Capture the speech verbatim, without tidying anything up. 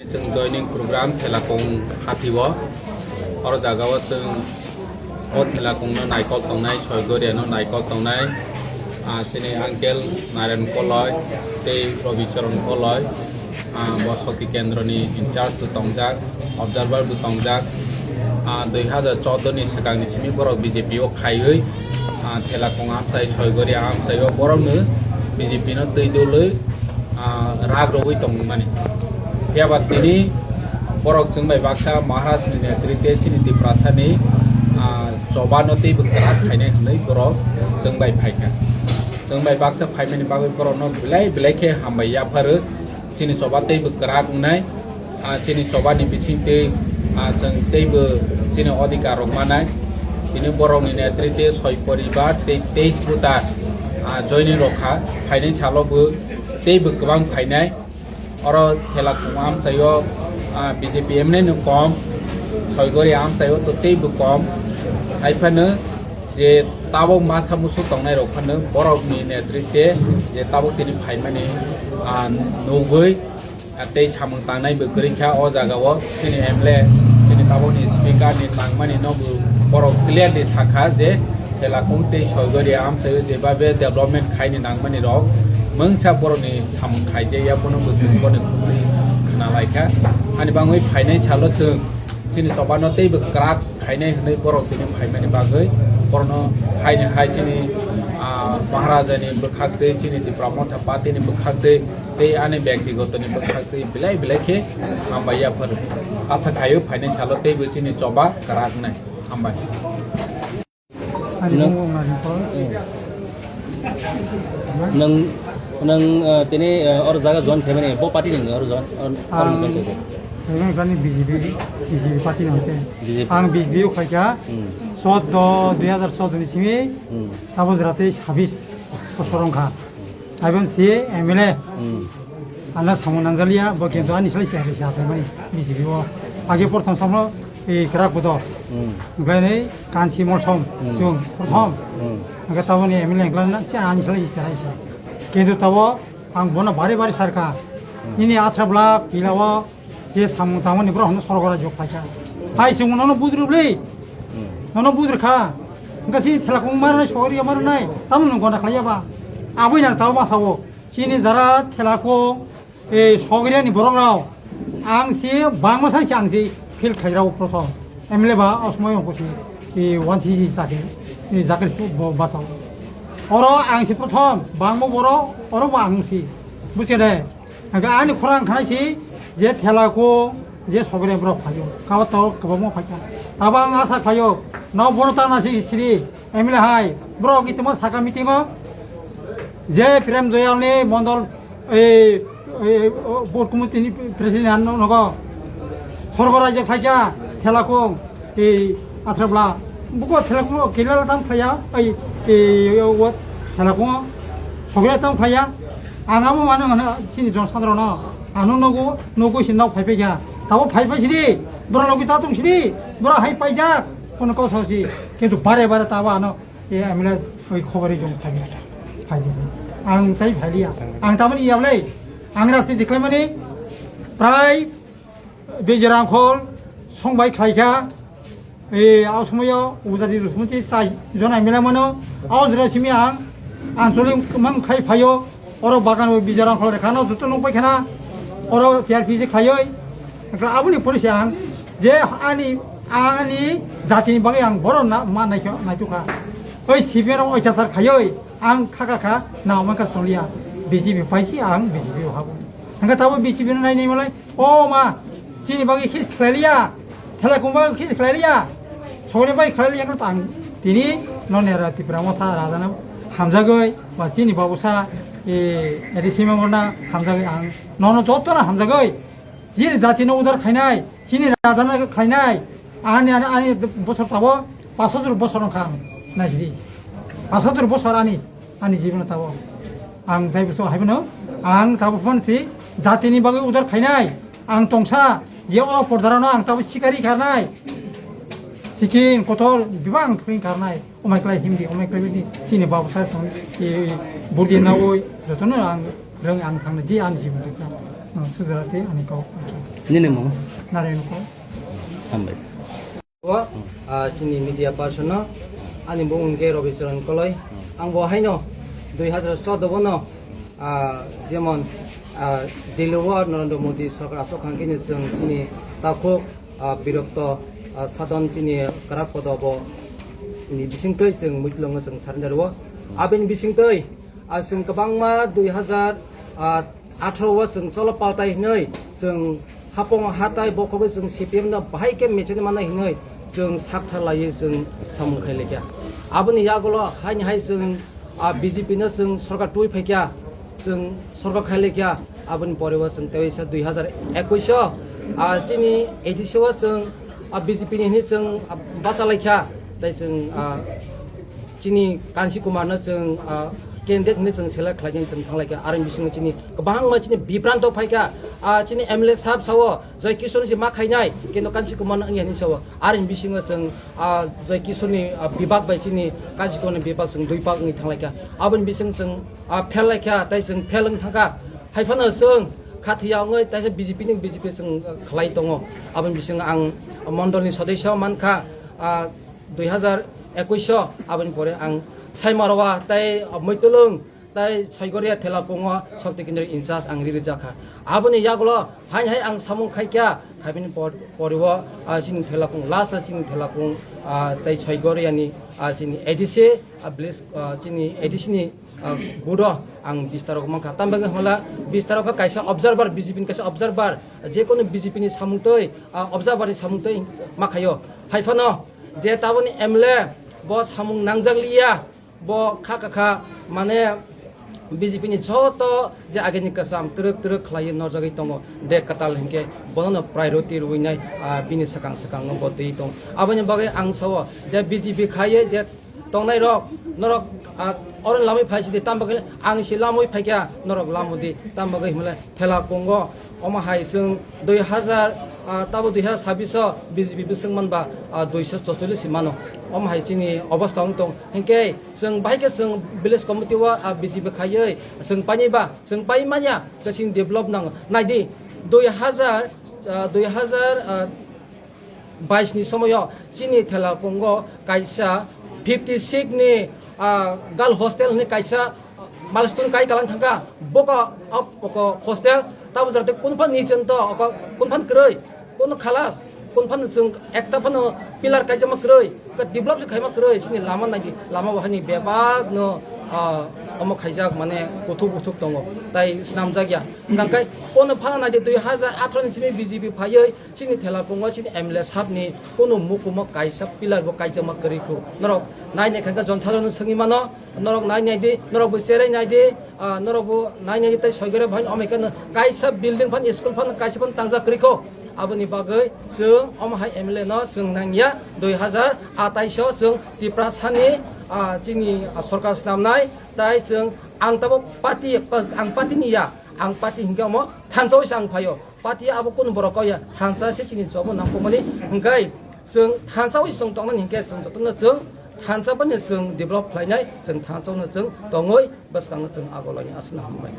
Chwng joining program Thelakung hathi o. Oro jaga o chwng o Thelakung no naikol tongnai, Soigoria no naikol tongnai. Ah, chini uncle Narayan Koloi tei Robi Charan Koloi, ah, bo Shakti Kendra ni in charge bo tongjak, observer bo tongjak. Ah, dui hazar choudo ni swkang ni simi borok B J P o khaiwi, ah, Thelakung amchai, Soigoria amchai o borok no B J P no twi dului, ah, rak rogwi tongmani. Phiya ba tini borok chwng bai baksa Maharaj ni netrite chini Tiprasa ni, ah, choba no teibo kwrak khainai hwnwi borok chwng bai phaikha. Chwng bai baksa phaimani bagwi borok no belai belai khe hambai yapharo. Chini choba teibo kwrak wngnai, ah, chini choba ni bising tei, ah, chwng teibo chini odhikar rok manai. Tini borok ni netrite soi poribar tei teis voter, ah, joining rok kha, phainai salo bo teibo kwbang phainai. Oro Thelakung amchai o, ah, B J P M N A no kom, Soigori amchai o to teibo kom. Haiphano je tabok masa musu tongnai rok phano borok ni netrite je tabok tini phaimani, ah, nugwi, ah, tei samung tangnai bo kwrwi kha o jaga o chini M L A, chini tabok ni speaker ni nangmani no bo borok clearly sakha je Thelakung tei Soigori amchai o jebabe development khaini nangmani rok mungsa borok ni samung khaijakya bono bo chwng bono khwnwi khna laikha. Ani bangwi phainai salo chwng chini choba no teibo kwrak khainai hwnwi borok tini phaimani bagwi borokno haini hai chini, ah, Maharaja ni bwkhak tei chini Tipra Motha Party ni bwkhak tei tei ani byaktigoto ni bwkhak tei belai belai khe hambai yaphar asa khaio phainai salo teibo chini choba kwrak nai hambai. Ani Nang- bumung Narinkol. Nang, nang, ah, tini, ah, or jaga join khaimani, bo party ni or join, or, or Ang, join khaimani? Ang kani B J P, B J P party ni hote. B J P. Ang B J P o khaikha, Hmm. Choudo, dui hazar choudo ni simi, Hmm. Tabo jora tei sabis bosor wngkha. Aboni si M L A. Hmm. Ano samung nangjalia, bo kintu ani salai se, se asaimani B J P o. Age prothom samlo, e, kwrak bodo. Hmm. Onkhlainai kansi mosom, Hmm. chwng prothom. Hmm. Hingke taboni M L A wngkhlana, cha ani salai se, se. Kintu tabo ang bono bare bare sarka. Hmm. Nini athra bla, pila o, je samung tangmani borok hwnwi sorgo rajyo khlaikha. Hai chwng nono budrwbli. Hmm. Nono budrwkha. Hingke si Thelakung marnai, Soigori marnai, tamo nwng gona khlaiya ba? Aboni ang tabo masa o. Chini jara Thelakung, e, Soigoriani borok rok. Ang si bangma sai si ang si field khlairao prothom. M L A ba osmoi ongko si, e, one C C chakhe, e, jakhe bo basa o. Oro ang si prothom, bangma borok, oro bo ang si. Buchkha de? Hingke ani khorang khanai si je Thelakung je Soigori borok phaio. Kabo to kwbangma phaikha. Abo ang asa khlaio. No bono ta nasi siri M L A hai. Borok itimo saka meeting o je Prem Doyal ni mondol, e, e, o, board committee ni president no, nogo. Sorgo raijak phaikha Thelakung. Tei athra bla buko Thelakung o kelala tam khlaiya, ai, tei o Thelakung o Soigori tam khlaiya. Ang abo mano hwnwi chini jwng sandrono ano nogo, nogo si nok phai phai kha. Tabo phai phai sidi, borok logi ta tong sidi, borok hai paijak, kono kok sao si. Kintu bare bare tabo ano, e, amila oi khobor oi jong phai phai. Ang tai phai liya. Ang tamani yablai. Ang rasti diklaimani prai Bijrangkhol songbai khlaikha, e, a somoyo ujadi rwsmoti chai jona milamano, a jora simi ang ancholic mang khai phaio, oro bagan o Bijrangkhol rekhano joto nukpai khana, oro T R P C khaioi, aboni policy ang je ani, ani jatini bagwi ang borok na, ma naikha, naitukha. Oi C P M rok oitachar khaioi, ang khaka kha, na oman ka toliya, B J P paisi ang B J P o habo. Hingke tabo B J P no nai nai malai, O ma, chini bagwi khis khlai liya, Thelakung bagwi khis khlai liya, Soigori bagwi khlai liya, wngkha tang tini no nera Tipra Motha rajana hamjagwi, ba chini babusa E, eri sima morna hamjagwi ang. Nono joto na hamjagwi. Jini jati no udar khainai, chini raja no khainai. Ani, ani, ani bosor tabo, pasatur bosor no khang. Naisidi. Pasatur bosor ani, ani jibon tabo. Ang dai bosor haibano. Ang tabo phone si jati ni bagwi udar khainai. Ang tongsa, je o pordara no ang tabo sikari kharnai. Sikin kotor, bibang pring kharnai. Omai klai himdi, omai klai bini, chini babu sa song, i, i, burdi nawi, jotono ang, rang ang thangna, ji ang jibon rikha. Ang sujara te ani kau. Nini mung? Narayan kau. Hambai. O, ah, chini media person no, ani bung hwnkhe Rabi Charan Koloi. Ang bo haino, dui hazar choudo bono, ah, jemon, ah, Delhi o Narendra Modi sorkar asok khangkhe ni chwng chini takhuk, ah, birokto, ah, sadon chini kwrak podo bo ni bisingtwi chwng muitlwngo chwng surrender o. Abini bisingtwi, ah, chwng kwbangma dui hazar, ah, atharo o chwng cholo paltai hinwi chwng hapong hatai bokhogwi chwng C P M no bahai khe mecheni manai hinwi chwng sakthar laiwi chwng samung khai laikha. Aboni yagulo haini hai chwng, ah, B J P no chwng sorkar twi phaikha, chwng sorkar khai laikha. Aboni pore o chwng teisa dui hazar ekush o, ah, chini A D C o chwng, ah, B J P ni hinwi chwng, ah, bacha laikha. Tai chwng, ah, chini Kansi Kumar no chwng, ah, candidate hinwi chwng select khlaikhe chwng thanglaikha. Aroni bisingo chini kwbangma chini bibranto phaikha. Ah, chini M L A sahab sao, Joy Kishore si ma khainai, kintu Kansi Kumar no wngya hinwi sao. Aroni bisingo chwng, ah, Joy Kishore ni, ah, bibak bai chini Kansi Kumar ni bibak chwng dui pak wngwi thanglaikha. Aboni bising chwng, ah, fail laikha, tai chwng fail wng thangkha. Haiphano chwng khathiya wngwi taisa B J P ni B J P chwng, ah, khlai tongo. Aboni bisingo ang mondol ni sodesyo mankha, ah, dui hazar ekush o, aboni pore ang Saimarwa tai Moitulung tai Soigoria Thelakungo Shakti Kendra in charge ang riri jakha. Aboni yagulo haini hai ang samung khaikha, haibini por-, pore o, ah, chini Thelakung, last o chini Thelakung, ah, tai Soigoria ni, ah, chini A D C, ah, village, ah, chini A D C ni, ah, budo ang bistarok mankha. Tambagwi hwnla bistarok kha kaisa observer, B J P ni kaisa observer, jekono B J P ni samung twi, ah, observer ni samung twi makhaio. Haiphano je taboni M L A bo samung nangjak liya, bo kha kha kha, mane B J P ni joto je agini kwcham twrwk twrwk khlaiwi norjagwi tongo, de kwtal hinkhe bonono priority rwinai, ah, bini swkang swkango bo twi tong. Aboni bagwi ang sao je B J P khaiwi je tongnai rok, norok, ah, oro lamwi phai sidi, tamo bagwi ang se lamwi phaikha, norok lamodi, tamo bagwi himle Thelakungo, omo hai chwng dui hazar, ah, tabo dui hazar sabbish o B J P bwswk manba, ah, duiso chorchollis si mano. Omo hai chini obostha wng tong. Hinkhe chwng bahai khe chwng village committee o, ah, B J P khaiwi chwng painai ba, chwng pai manya, khe chini develop nango. Naidi, dui hazar, ah, dui hazar, ah, bais ni somoyo chini Thelakungo kaisa fifty six ni, ah, girl hostel hinwi kaisa, ah, milestone kai kalang thangkha. Boka, ah, oko hostel tabo jate kunphan nichento, oko kunphan kwrwi, kono khalas, kunphan chwng ekta phano pillar kaijama kwrwi, ka develop se khaima kwrwi, chini lama naidi, lama bo hani bebak no, ah, omo khaijak mane kuthuk kuthuk tongo, tai swnamjak ya. Tangkai kono phana naidi dui hazar atharo ni simi B J P phaiwi, chini Thelakungo chini M L A sahab ni kunu mukumo kaisa pillar bo kaijakma kwrwi kho. Norok nai nai kha khe jon sadharok no swngwi mano, norok nai nai di, norok bo cherai nai di, ah, norok bo nai nai di tei soi gore bhai omai khe kaisa building phan, school phan, kaisa phan tangjak kwrwi kho. Aboni bagwi chwng omo hai M L A no chwng nangya, dui hazar atais o chwng Tiprasa ni, ah, chini, ah, sorkar swnamnai, tai chwng ang tabuk party, ang party ni ya, ang party hinkhe omo thansa o se ang phaio. Party abo kunu borok kok ya, thansa se chini jobo nangkukmani, hwnkhe chwng thansa wi chwng tongnani hinkhe chwng jotono chwng thansa bai no chwng develop khlainai, chwng thansa no chwng tongwi bwskango chwng agolainai, aswkno hambai.